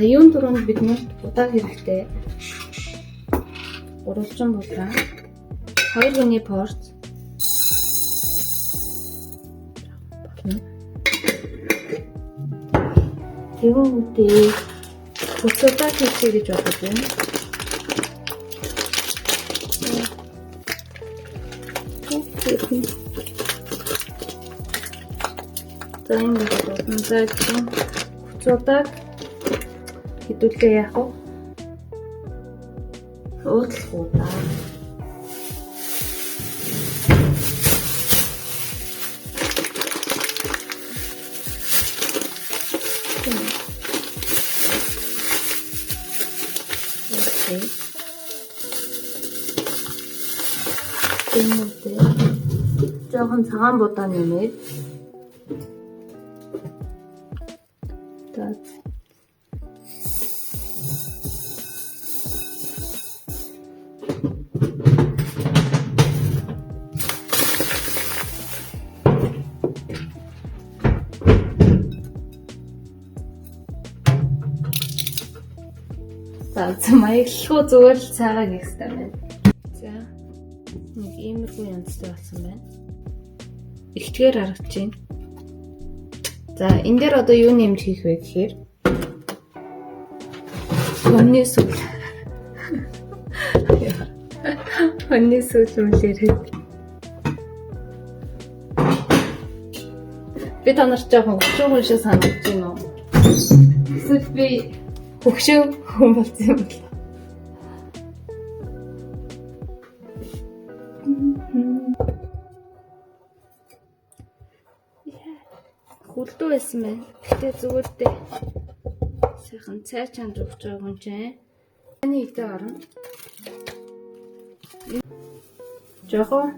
За юун түрүүнд бид нарт будаа хэрэгтэй. Гурвалжин будаа. 2 хүний порц. Болно. Тэгэнгүүтээ хүчудаа хийчихье гэж бодож байна. За энэ болно. За хүчудааг хэдүүлээ яах вэ? Уудлах уу да. Окей. Тэнгүүтээ жоохон цагаан будаа нэмээд За маяглахгүй зүгээр л цайгаа хийх хэрэгтэй байна. За нэг иймэрхүү янзтай болсон байна. Ихтгэр харагдаж байна. За энэ дээр одоо юу нэмж хийх вэ гэхээр хоньны сүл. Хоньны сүл үлээрээ. Би та нарт жоохон хөшөөгөн шиг санагдаж байна уу? Эсвэл би хөгшөө хүн болсон юм бол. Хүлдүү байсан байна. Гэтэ зүгээр дээ. Сайхан цай чанж өгч байгаа хүн чинь. Таны идэ орно. Жохоо.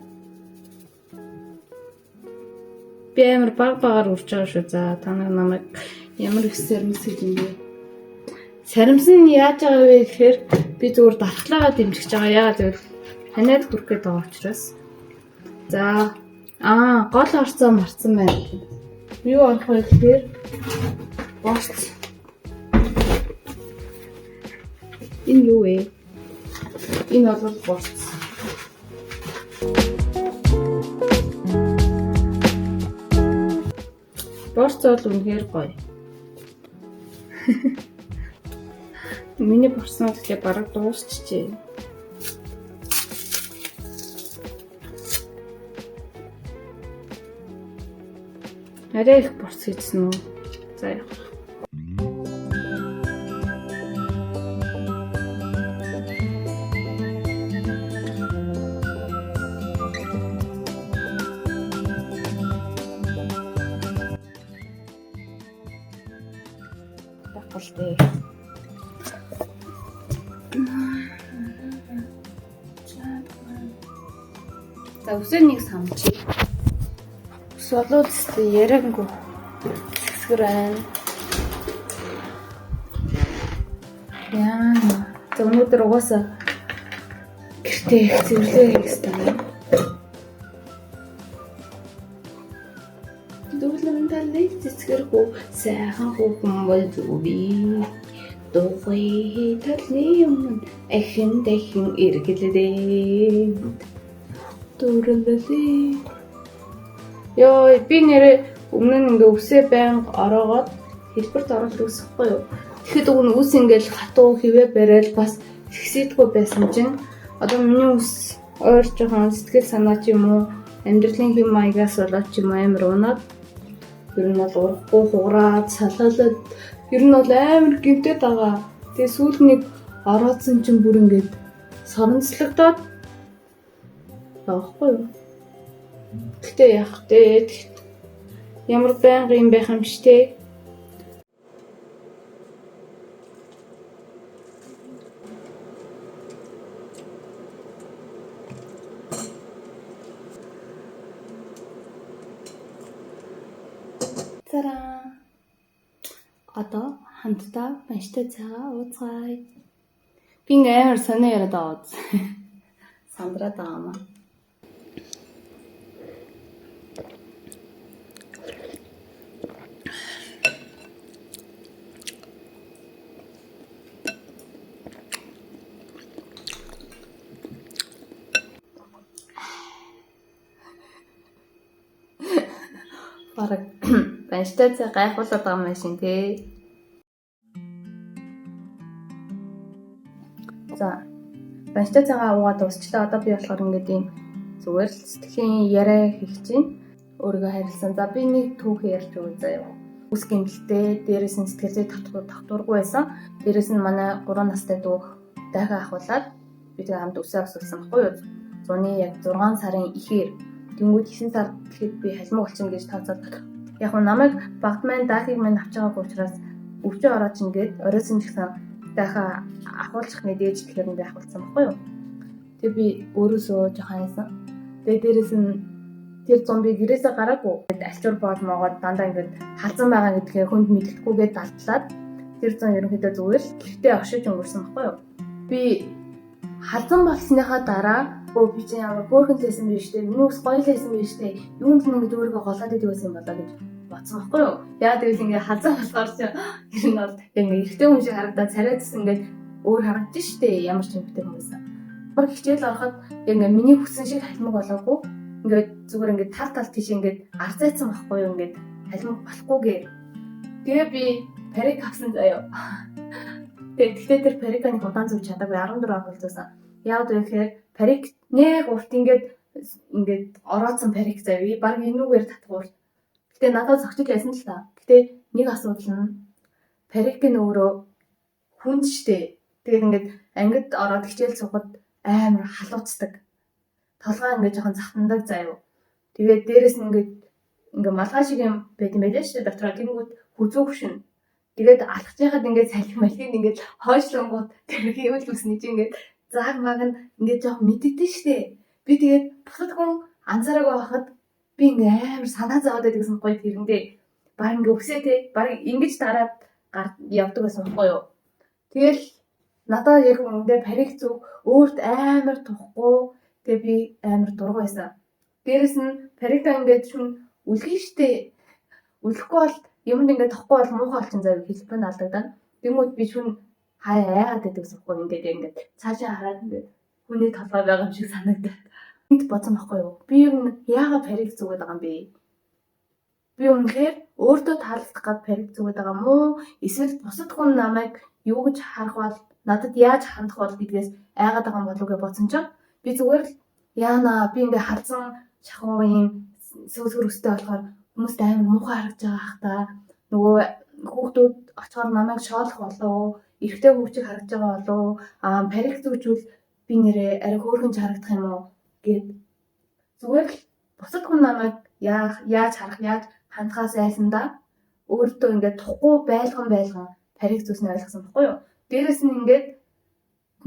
Би амар баг багаар үрж байгаа шүү. За та нар намайг ямар их сэрмэс гэж юм бэ? Саримсан нь яаж байгаа вэ гэхээр би зүгээр дархлаагаа дэмжиж байгаа. Яагаад гэвэл ханиад хүрэх гээд байгаа учраас. За гол орцоо марцсан байна. Юу орох вэ гэхээр борц. Энэ юу вэ? Энэ бол борц. Борц бол үнэхээр гоё. Миний борсон гэхээ бараг дуусчихжээ. Арай их борц хийсэн үү? За явах. Байхгүй л дээ. За үсээ нэг самчих. Ус болоод яриангүй хэсгэр байна. Яа. За өнөөдөр угаасаа гэртээ их цэвэрлэгээ хийх хэрэгтэй байна. Дүүлэн талыг цэцгэрхүү сайхан хүүхэн бол би. Дугуй талын өмнө ахин дахин эргэлдээ. Дүрлэлээ. Йой, би нэрээ өмнө нь ингээ үсээ байнга ороогоод хэлбэрт оруулах үсэхгүй юу. Тэгэхэд уг нь үс ингээл хатуу хивээ барайл бас ихсэдгүй байсан чинь одоо миний үс ойр жоохон сэтгэл санаа ч юм уу амьдралын хэм маягаас болоод ч юм амар унаад ер нь бол урахгүй хугараад салаалаад ер нь бол амар гэмтээд байгаа. Тэгээ сүүл нэг ороодсон чинь бүр ингээд соронцлогдоод байгаа юу. Гэтэ яах вэ? Ямар байнга юм байх юм чи те. Тараа. Одоо хамтдаа банштай цайгаа ууцгаая. Би ингээ амар сонио яриад байгаа. Сандраад байгаа юм аа. Бараг банштай цай гайхуулаад байгаа юм шиг тий. За банштай цайгаа уугаад дуусчлаа. Одоо би болохоор ингээд ийм зүгээр л сэтгэлийн яриа хийх чинь өөрийгөө харилцсан. За би нэг түүх ярьж өгье заяа. Үс гэмтэлтэй, дээрээс нь сэтгэл зүй тогтворгүй байсан. Дээрээс нь манай 3 настай дүү дахин ахуулаад би тэгээ хамт үсээ осолсон баггүй юу? Зуны яг 6 сарын ихээр тэнгууд 9 сар гэхэд би халимаг болчихно гэж тооцоод яг нь намайг багт маань даахыг минь авч байгаагүй учраас өвчөө ороод чинь гээд оройсон ч гэсэн дахин ахуулчих нэг дээж тэгэхээр нь би ахуулсан баггүй юу? Тэг би өөрөөсөө жоохон айсан. Тэгээ дээрээс нь тэр зун би гэрээсээ гараагүй. Альчуур боол могоод дандаа ингээд халзан байгаа гэдгээ хүнд мэддэхгүйгээд далдлаад тэр зун ерөнхийдөө зүгээр л гэртээ оршиж өнгөрсөн баггүй юу? Би халзан болсныхаа дараа өө би чинь ямар хөөрхөн лээсэн биш үү? Миний ус гоё лээсэн биш үү? Юунд нь ингэж өөрийгөө голоод идэг байсан юм болоо гэж бодсон баггүй юу? Яа гэвэл ингээд халзан болохоор чи ер нь бол ингээд эрэгтэй хүн шиг харагдаад царай зүс ингээд өөр харагдаж штэ ямар ч юмтэй хүмүүс. Баг хичээл ороход ингээд миний хүссэн шиг халимаг болоогүй. Ингээд зүгээр ингээд тал тал тийш ингээд арзайцсан байхгүй юу? Ингээд халимаг болохгүйгээр. Тэгээ би парик авсан заяа. Тэгээ тэгтээ тэр парика нэг удаан зүг чадаагүй 14 он болцоосон. Яагаад вэ гэхээр парик нэг урт ингээд ороодсон парик заяа. Баг энүүгээр татгуур. Гэтэ надад зогчил байсан л та. Гэтэ нэг асуудал нь парик нь өөрөө хүнд штэ. Тэгээд ингээд ангид ороод хичээл суухад амар халууцдаг. Толгой ингээд жоохон захтандаг заяа. Тэгээд дээрэс нь ингээд малгай шиг юм байт юм байлаа штэ дотроо. Тэнгүүт хүзүү хөшин. Тэгээд алхаж яхад ингээд салхи малхинд ингээд хойшлонгууд тэр хийвэл үсний чинь ингээд зааг маг нь ингээд жоохон мэдэгдэн штэ. Би тэгээд бусад хүн анзаараагүй байхад би ингээ амар санаа зовоод байдаг гэсэн гоё тэрэндээ. Баг ингээ өсөө те. Баг ингэж дараад гар явдаг байсан байхгүй юу. Тэгэл надаа яг үүндээ парик зүг өөрт амар тухгүй. Тэгээ би амар дургу байсан. Дээрэс нь парикта ингээд шүн үлгэн штэ. Үлэхгүй бол юмд ингээд тохгүй бол муухай болчин заяа хэлбэр нь алдагдана. Тэнгүүд би шүн хаяа айгаад байдаг гэсэн байхгүй ингээд яг ингээд цаашаа хараад ингээд хүний толгой байгаа юм шиг санагдаад. Энд бодсон байхгүй юу? Би ер нь яагаад парик зүгээд байгаа юм бэ? Би үнэхээр өөртөө таалагдах гад парик зүгээд байгаа юм уу? Эсвэл бусад хүн намайг юу гэж харах бол надад яаж хандах бол гэдгээс айгаад байгаа юм болов уу гэж бодсон чинь би зүгээр л яана би ингээ халзан шахуу юм сөөсгөр өстэй болохоор хүмүүст амар муухай харагдаж байгаа хах та. Нөгөө хүүхдүүд очихоор намайг шоолох болов, эрэгтэй хүүхчиг харагдаж байгаа болов, аа парик зүүчвэл би нэрээ арай хөөрхөн ч харагдах юм уу гэд зүгээр л бусад хүн намайг яаж харах, яаж хандхаас айсандаа өөртөө ингээд тухгүй байлган парик зүүснээ ойлгосон баггүй юу? Дээрэс нь ингээд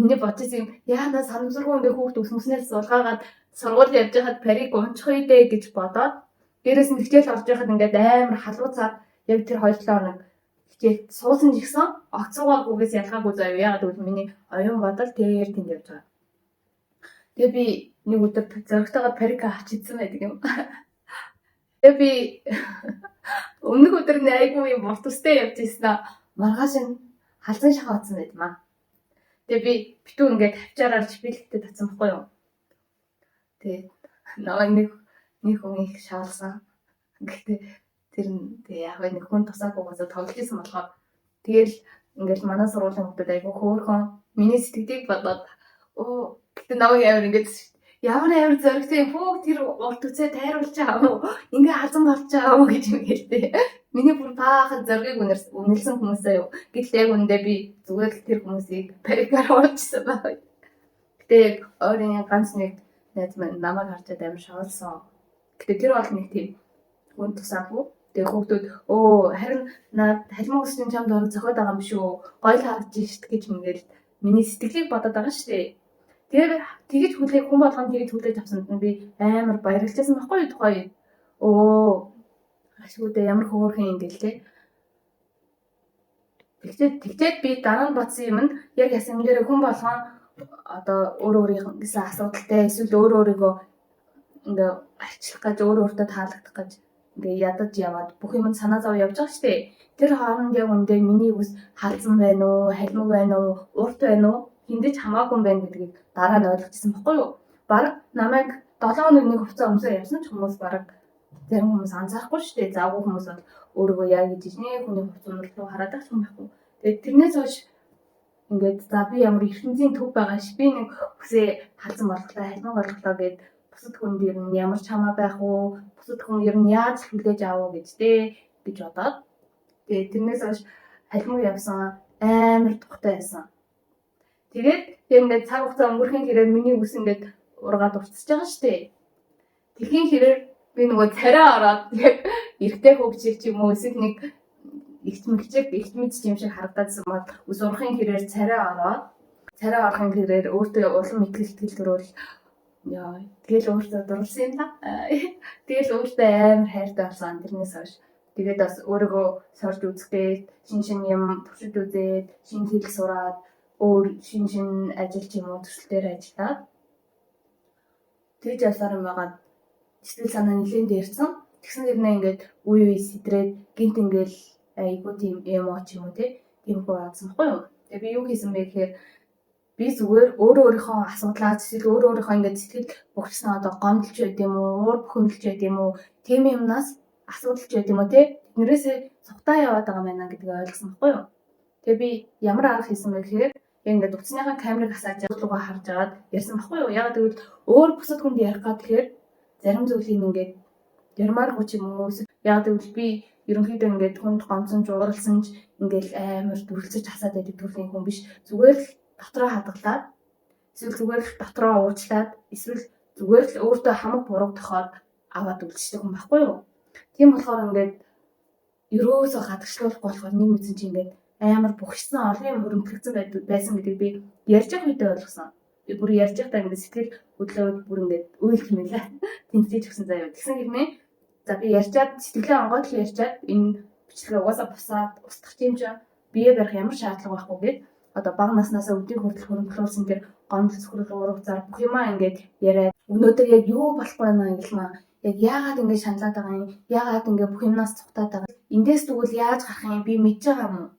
миний бодож юм яана санамсаргүй ингээд хүүхд өсмөснээр сулгаагаад сургууль явж байхад парик унчих үедээ гэж бодоод дээрэс нь хичээл орж байхад ингээд амар халууцаад яг тэр 2-7 хоног хичээл суусан ч гэсэн огцуугаагүйгээс ялгаагүй заяа. Яагаад гэвэл миний оюун бодол тэр тэнд явж байгаа. Тэгээ би нэг өдөр зоригтойгоо парика авч идсэн байдаг юм. Тэгээ би өмнөх өдөр нь айгүй юм урт үстэй явж ирсэн аа. Маргааш нь халзан шахаа утсан байт юм аа. Тэгээ би битүү ингээд хавчаараар чипэлттэй татсан байхгүй юу. Тэгээ намайг нэг хүн их шаалсан. Гэхдээ тэр нь тэгээ яг нэг хүн тусаагүйгээс тоглож исэн болохоор тэгэл ингээл манай сургуулийн хүмүүс айгүй хөөрхөн миний сэтгэлийг бодоод өө гэтээ намайг амар ингээд ямар амар зоригтой хүүг тэр урт үсээ тайруулчаа уу ингээ халзан болчаа уу гэж юм хэлдэг. Миний бүр баахан зоригийг үнэлсэн хүмүүсээ юу. Гэтэл яг үндэ би зүгээр л тэр хүмүүсийг парикаар уурчсан байна. Гэтэ яг ойрын ганц нэг найз маань намайг харчаад амар шоолсон. Гэтэ тэр бол нэг тийм хүн тусаагүй. Тэгээ хүүхдүүд өө харин наад халимаг өсний чамд орог зохиод байгаа юм шүү. Гоё л харагдаж шít гэж ингээл миний сэтгэлийг бодоод байгаа шүү дээ. Тэгээ тэгэж хүлээх хүн болгоно тэгэж хүлээж авсанд нь би амар баярлажсэн байхгүй юу тухайн үед. Өө ашгүй дээ ямар хөөрхөн юм гээл те. Тэгчээд би дараа нь бодсон юм нь яг ясан дээр хүн болгон одоо өөр өөрийнхөө асуудалтай эсвэл өөр өөрийгөө ингээ арчлах гэж өөр өөртөө таалагдах гэж ингээ ядаж яваад бүх юм санаа зов явж байгаа шүү дээ. Тэр хооронд яг үндэ миний үс халзан байна уу, халимаг байна уу, урт байна уу хиндэж хамаагүй юм байна гэдгийг дараа нь ойлгочихсон баггүй юу? Бараг намайг 7 хоног нэг хувцас өмсөө явсан ч хүмүүс бараг Зарим хүмүүс анзаарахгүй шүү дээ. Завгүй хүмүүс бол өөрийгөө яа гэж ижнэ хүний хувц унал руу хараад байх юм байхгүй. Тэгээд тэрнээс хойш ингээд за би ямар ертөнцийн төв байгаа ш. Би нэг үсээ халзан болголоо, халимаг болголоо гэд бусад хүнд ер нь ямар ч хамаа байх уу? Бусад хүн ер нь яаж хүлээж авах уу гэж дээ гэж бодоод тэгээд тэрнээс хойш халимаг явсан амар тухтай байсан. Тэгээд тэг ингээд цаг хугацаа өнгөрөхийн хэрээр миний үс ингээд ургаад уртсаж байгаа шүү дээ. Тэгхийн хэрээр би нөгөө царай ороод яг эрэгтэй хөгжих ч юм уу эсвэл нэг эгч мэгчэг эгч мэд юм шиг харагдаадсан бол үс урахын хэрээр царай ороод царай орохын хэрээр өөртөө улам итгэл итгэл төрөөл яа тэгэл өөртөө дурлсан юм да. Тэгэл өөртөө амар хайртай болсон тэрнээс хойш. Тэгээд бас өөрийгөө сорж үзэхдээ шин шин юм туршиж үзээд шин хэл сураад өөр шин шин ажил ч юм уу төсөл дээр ажиллаад тэгж явсаар юм байгаад сэтгэл санаа нэлээд дээрсэн. Тэгсэн хэрнээ ингээд үе үе сэтрээд гинт ингээл айгуу тийм эмо ч юм уу те тийм хүү авсан баггүй юу. Тэгээ би юу хийсэн бэ гэхээр би зүгээр өөрөө өөрийнхөө асуудлаа эсвэл өөрөө өөрийнхөө ингээд сэтгэл бухимдсан одоо гомдолч байд юм уу, уур бухимдалч байд юм уу, тийм юмнаас асуудалч байд юм уу те тэднэрээсээ цухтаа яваад байгаа юм байна гэдгийг ойлгосон баггүй юу. Тэгээ би ямар арга хийсэн бэ гэхээр яг ингээд утасныхаа камерыг асааж руугаа харж агаад ярьсан баггүй юу. Яг тэгвэл өөр бусад хүнд ярих гад тэгэхээр зарим зүйлийг ингээд ярмааргүй ч юм уу. Яг тэгвэл би ерөнхийдөө ингээд хүнд гомдсон ч ууралсан ч ингээд амар дүрлцэж хасаад байдаг төрлийн хүн биш. Зүгээр л дотроо хадгалаад эсвэл зүгээр л дотроо уучлаад эсвэл зүгээр л өөртөө хамаг бурууг тохиод аваад үлдчихдэг хүн байхгүй юу. Тийм болохоор ингээд ерөөсөө гадагшлуулахгүй болохоор нэг мэдсэн чинь ингээд амар бухимдсан олон юм хөрөмтлөгдсөн байсан гэдгийг би ярьж байгаа үедээ ойлгосон. Би бүр ярьж байхдаа ингээд сэтгэл хөдлөөд бүр ингээд уйлх юм лээ. Тэнцэж өгсөн заяа. Тэгсэн хэрнээ за би ярьчаад сэтгэлээ онгойд л ярьчаад энэ бичлэгээ угаасаа бусаад устгах юм чинь бие барих ямар шаардлага байхгүй гэд одоо бага наснаасаа өдийг хүртэл хөрөмтлүүлсэн тэр гомдол цөхрөл уур бүх юмаа ингээд яриад өнөөдөр яг юу болохгүй байна гэл маа яг яагаад ингэж шаналаад байгаа юм? Яагаад ингэ бүх юмнаас цухтаад байгаа? Эндээс тэгвэл яаж гарах юм? Би мэдж байгаа юм уу?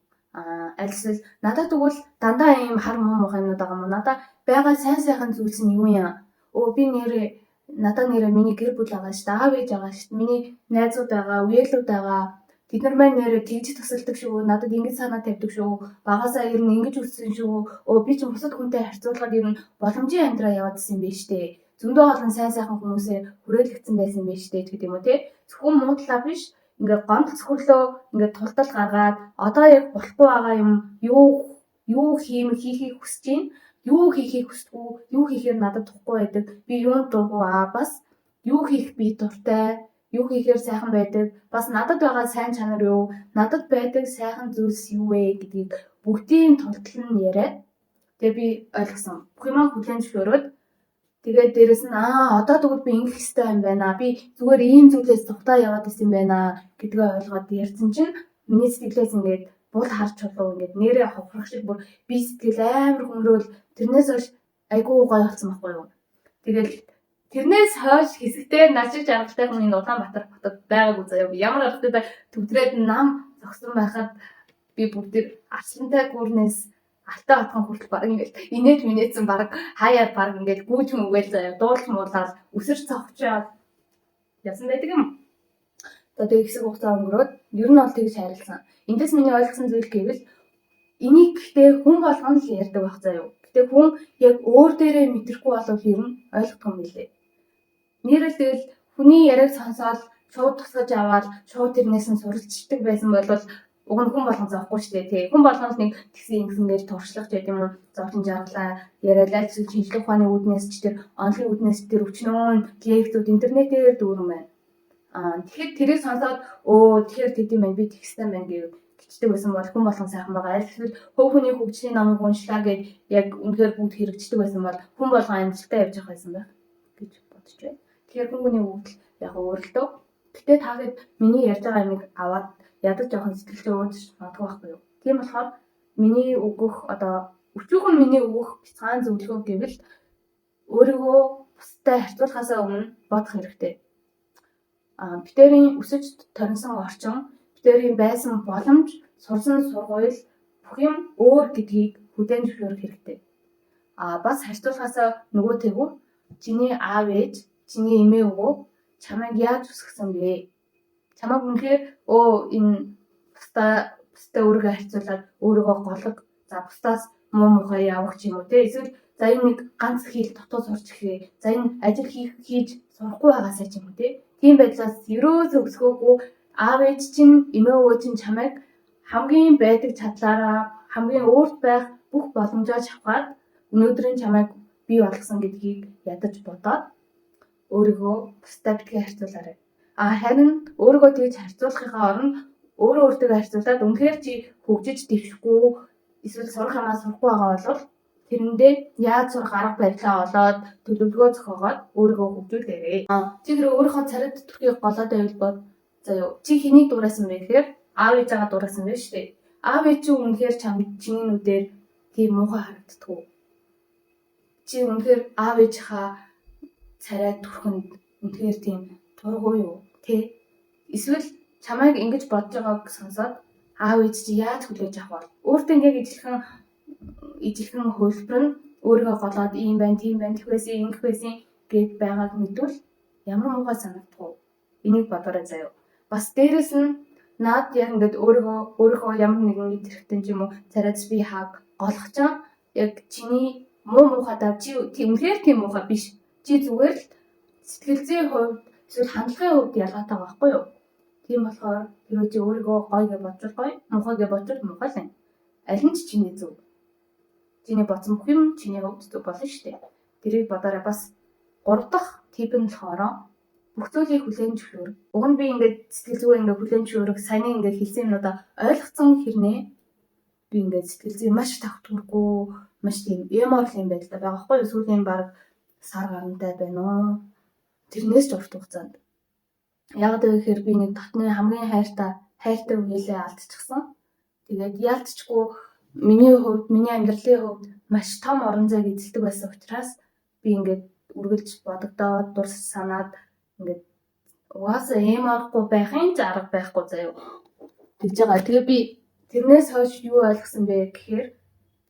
Аль эсвэл надад тэгвэл дандаа ийм хар муу муухай юмнууд байгаа юм уу? Надад байгаа сайн сайхан зүйлс нь юу юм? Өө би нэрээ надад нэрээ миний гэр бүл байгаа шүү дээ, аав ээж байгаа шүү дээ, миний найзууд байгаа, үеэлүүд байгаа. Тэд нар маань нэрээ тэгж тусалдаг шүү, надад ингэж санаа тавьдаг шүү, багасаа ер нь ингэж өссөн шүү. Өө би ч бусад хүнтэй харьцуулахад ер нь боломжийн амьдраа яваад исэн юм байна шүү дээ. Зөндөө олон сайн сайхан хүмүүсээ хүрээлэгдсэн байсан юм байна шүү дээ гэдэг юм уу те. Зөвхөн муу талаа биш, ингээ гомдол цөхрлөө ингээ тултал гаргаад одоо яг болохгүй байгаа юм юу хийхийг хүсэж байна, юу хийхийг хүсдэггүй, юу хийхээр надад тухгүй байдаг, би юунд дургүй аа бас юу хийх би дуртай, юу хийхээр сайхан байдаг, бас надад байгаа сайн чанар юу, надад байдаг сайхан зүйлс юу вэ гэдгийг бүгдийн тултал нь яриад тэгээ би ойлгосон. Бүх юмаа хүлээн зөвшөөрөөд тэгээд дээрэс нь одоо тэгвэл би ингэх ёстой юм байна. Би зүгээр ийм зүйлээс цухтаа яваад исэн юм байна гэдгээ ойлгоод ярьсан чинь миний сэтгэлээс ингээд бул харж чулуу ингээд нэрээ ховхрох шиг бүр би сэтгэл амар хөнгөрөөл тэрнээс хойш айгүй гоё болсон байхгүй юу. Тэгэл тэрнээс хойш хэсэгтээ начиг жаргалтай хүн энэ Улаанбаатар хотод байгаагүй заяа. Ямар аргатай төвдрээд нам зогсон байхад би бүр тэр арслантай гүрнээс алтай батхан хүртэл баг ингээл инээж минээцэн баг хаяар баг ингээл гүйж мүгээл заяа дуулж муулаад өсөрч цогчоод явсан байдаг юм. Одоо тэгээ хэсэг хугацаа өнгөрөөд ер нь бол тэгж хайрласан. Эндээс миний ойлгосон зүйл гэвэл энийг гэхдээ хүн болгоно л ярьдаг байх заяа. Гэтэ хүн яг өөр дээрээ мэдрэхгүй болов ер нь ойлгохгүй юм билээ. Нэрэл тэгэл хүний яриаг сонсоод шууд тусгаж аваад шууд тэрнээс нь суралцдаг байсан бол уг нь хүн болгон зовхгүй шүү дээ тий. Хүн болгоно л нэг тэгсэн ингэсэн гэж туршлах гэдэг юм уу зовлон жаргалаа яриад аль зүйл шинжлэх ухааны үүднээс ч тэр онлын үүднээс ч тэр өчнөөн лекцүүд интернетээр дүүрэн байна. Тэгэхээр тэрийг сонсоод өө тэгэхээр тэд юм байна би тэгсэн юм байна гэв гिचдэг байсан бол хүн болгон сайхан байгаа. Аль эсвэл хөв хүний хөгжлийн номыг уншлаа гэд яг үнэхээр бүгд хэрэгждэг байсан бол хүн болгон амжилттай явж явах байсан байх гэж бодож байна. Тэгэхээр хүн хүний хөгжил яг өөр л дөө. Гэтэ та хэд миний ярьж байгаа юмыг аваад ядаж жоохон сэтгэлдээ ууж магадгүй байхгүй юу. Тийм болохоор миний өгөх одоо өчүүхэн миний өгөх бяцхан зөвлөгөө гэвэл өөрийгөө бусдад харьцуулахаасаа өмнө бодох хэрэгтэй. Битэрийн өсөж торнисон орчин, битэрийн байсан боломж, сурсан сургууль бүх юм өөр гэдгийг хүлээн зөвшөөрөх хэрэгтэй. Бас харьцуулахаасаа нөгөө тэгвэр чиний аав ээж, чиний эмээ өвөө, чамайг яаж өсгөсөн бэ? Чамайг үнэхээр энэ бусдаа өөрийгөө харьцуулаад өөрийгөө голог, за бусдаас муу мухай явах ч юм уу те, эсвэл за энэ нэг ганц хэл дутуу сурч эхлэе, за энэ ажил хийж сурахгүй байгаасаа ч юм уу те. Тийм байдлаас ерөөсөө өсгөөгүй аав ээж чинь, эмээ өвөө чинь чамайг хамгийн байдаг чадлаараа хамгийн өөрт байх бүх боломжоо чавхаад өнөөдрийн чамайг бий болгосон гэдгийг ядаж бодоод өөрийгөө бусдад битгий харьцуулаарай. А харин өөрийгөө тэгж харьцуулахынхаа оронд өөрөө өөртөө харьцуулаад үнэхээр чи хөгжиж дэвшихгүй эсвэл сурах юмаа сурахгүй байгаа бол тэрэндээ яаж сурах арга барилаа олоод төлөвлөгөө зохиогоод өөрийгөө хөгжүүлээрэй. Чи хэрэг өөрийнхөө царай төрхийг голоод байвал бод. За юу. Чи хэнийг дуурайсан бэ гэхээр аав ээжээгээ дуурайсан байх шүү дээ. Аав ээж чинь үнэхээр чиний нүдээр тийм муухай харагддаггүй. Чи үнэхээр аав ээжийнхаа царай төрхөнд үнэхээр тийм дургүй юу? Тэ? Эсвэл чамайг ингэж бодож байгааг сонсоод аав ээж чи яаж хүлээж авах вэ? Өөртөө яг ижилхэн хувилбар нь өөрийгөө голоод ийм байна, тийм байна, тэгэх байсан, ингэх байсан гэд байгааг мэдвэл ямар муухай санагдах вэ? Энийг бодоорой заяа. Бас дээрэс нь наад яг ингээд өөрийгөө ямар нэгэн эрхтэн ч юм уу царайц би хааг голох чинь яг чиний муу муухайдаа чи үнэхээр тийм муухай биш. Чи зүгээр л сэтгэл зүйн хувьд эсвэл хандлагын хувьд ялгаатай байгаа байхгүй юу? Тийм болохоор хэрвээ чи өөрийгөө гоё гэж бодвол гоё, муухай гэж бодвол муухай л юм. Аль нь ч чиний зөв. Чиний бодсон бүх юм чиний хувьд зөв болно шүү дээ. Тэрийг бодоорой. Бас 3 дахь тип нь болохоор бүх зүйлийг хүлээн зөвшөөр. Уг нь би ингээд сэтгэл зүйн ингээд хүлээн зөвшөөрөх саяны ингээд хэлсэн юмнуудаа ойлгоцсон хэрнээ би ингээд сэтгэл зүй маш тавтуургүй, маш тийм эморлын юм байдалтай байгаа байхгүй юу? Сүүлийн баг сар гарантай байна уу? Тэрнээс ч урт хугацаанд. Яг гэхээр би нэг дотны хамгийн хайртай үеэлээ алдчихсан. Тэгээд яалтчгүй миний хувьд, миний амьдралын хувьд маш том орон зайг эзэлдэг байсан учраас би ингээд үргэлж бодогдоод, дурс санаад ингээд угаасаа эмоорхгүй байхын ч арга байхгүй заяа тэгж байгаа. Тэгээ би тэрнээс хойш юу ойлгосон бэ гэхээр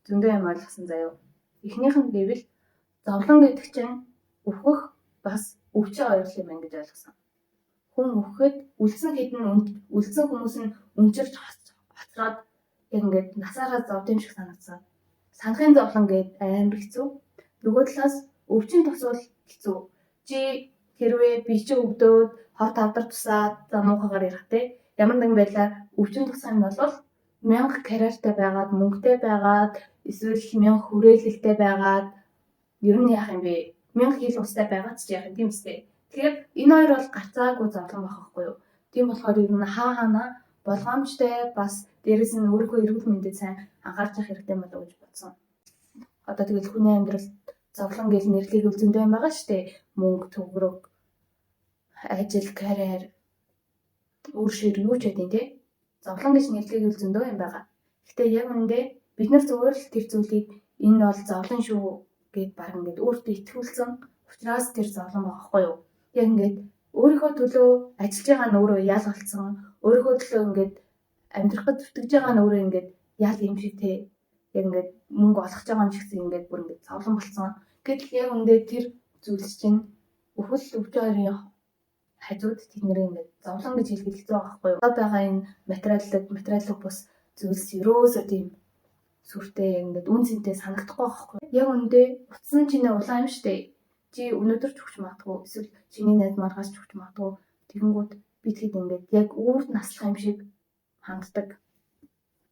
зөндөө юм ойлгосон заяа. Эхнийх нь гэвэл зовлон гэдэг чинь үхэх бас өвчин хоёр юм байна гэж ойлгосон. Хүн үхэхэд үлдсэн хэдэн үлдсэн хүмүүс нь өнчирч хоцроод яг ингээд насаараа зовд юм шиг санагдсан. Санахын зовлон гээд амар хэцүү. Нөгөө талаас өвчин тусвал хэцүү. Чи хэрвээ би чи өвдөөд хор тавдар тусаад за муухайгаар ярих те. Ямар нэгэн байдлаар өвчин тусах юм бол 1000 карьертай байгаад, мөнгөтэй байгаад, эсвэл 1000 хүрээлэлтэй байгаад ер нь яах юм бэ? 1000 хил устай байгаад ч яах юм тийм үстэй. Тэгэхээр энэ хоёр бол гарцаагүй зовлон байх байхгүй юу? Тийм болохоор ер нь хаа хаана болгоомжтой бас дээрэс нь өөрийнхөө эрүүл мэндэд сайн анхаарч явах хэрэгтэй болов уу гэж бодсон. Одоо тэгэл хүний амьдралд зовлон гэл нэрлэгийг зөндөө юм байгаа шүү дээ. Мөнгө, төгрөг, ажил, карьер, үр шир юу ч гэдэг те. Зовлон гэж нэрлэгийг зөндөө юм байгаа. Гэхдээ яг үүндээ бид нар зүгээр л тэр зүйлийг энэ бол зовлон шүү гэд баг ингээд өөртөө итгүүлсэн учраас тэр зовлон байгаа байхгүй юу? Яг ингээд өөрийнхөө төлөө ажиллаж байгаа нь өөрөө ял болсон, өөрийнхөө төлөө ингээд амьдрах гэж зүтгэж байгаа нь өөрөө ингээд ял юм шиг те. Яг ингээд мөнгө олох гэж байгаа юм шиг ингээд бүр ингээд зовлон болсон. Гэтэл яг үүндээ тэр зүйлс чинь өвхөл өвчөө хоёрын хажууд тэднэрийг ингээд зовлон гэж хэлэхэд хэцүү байгаа байхгүй юу? Одоо байгаа энэ материаллык бус зүйлс ерөөсөө тийм сүртэй яг ингээд үн цэнтэй санагдахгүй байгаа байхгүй юу? Яг үүндээ утсан чинээ улаан юм штэ. Чи өнөөдөр ч өгч магадгүй, эсвэл чиний найз маргааш ч өгч магадгүй. Тэгэнгүүт би тэгэд ингээд яг үүрд наслах юм шиг ханддаг.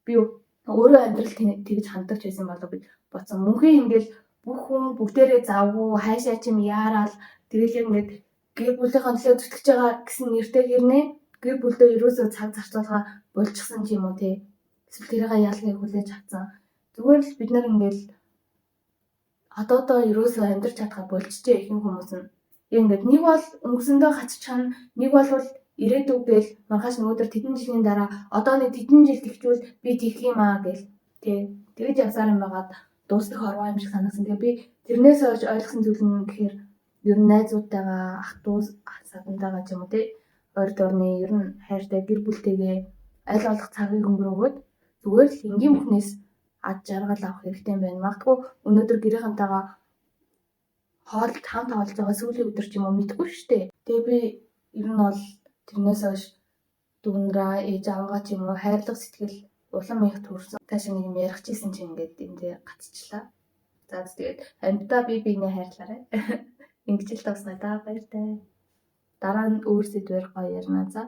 Би өөрөө амьдрал тэгж ханддаг ч байсан болов гэж бодсон. Мөнхийн ингээд бүх хүн бүгдээрээ завгүй, хайшаа чим яараал тэгэл яг ингээд гэр бүлийнхээ төлөө зүтгэж байгаа гэсэн нэртэй хэрнээ гэр бүлдээ ерөөсөө цаг зарцуулгаа болчихсон ч юм уу те. Эсвэл тэрийг яалгыг хүлээж авсан. Зүгээр л бид нар ингээд одоо ерөөсөө амьдрч чадхаа болчихжээ ихэнх хүмүүс нь. Яг ингээд нэг бол өнгөрсөндөө хацчихна, нэг бол ирээдүй гээл маргааш нөгөөдөр тэдэн жилийн дараа одоо нэг тэдэн жил тэгчвэл би тэгэх юм аа гээл тий. Тэгэж явсаар юм байгаад дуустах орвоо юм шиг санагдсан. Тэгээ би тэрнээс хойш ойлгосон зүйл нь гэхээр ер нь найзуудтайгаа, ах дүү садантайгаа ч юм уу тий, ойр дорны ер нь хайртай гэр бүлтэйгээ аль болох цагийг өнгөрөөгөөд зүгээр л энгийн бүхнээс ад жаргал авах хэрэгтэй юм байна. Магадгүй өнөөдөр гэрийнхэнтэйгээ хоол хамт хоолж байгаа сүүлийн өдөр ч юм уу мэдэхгүй шүү дээ. Тэгээ би Ер нь бол тэрнээс хойш дүүнраа, ээж аваагаа ч юм уу хайрлах сэтгэл улам их төрсөн. Таашаа нэг юм ярих чийсэн чинь ингээд эндээ гацчлаа. За, тэгээд амьтаа бие биенээ хайрлаарай. Ингэж л дуусгая да, баяртай. Дараа нь өөр сэдвээр гоё ярина, за.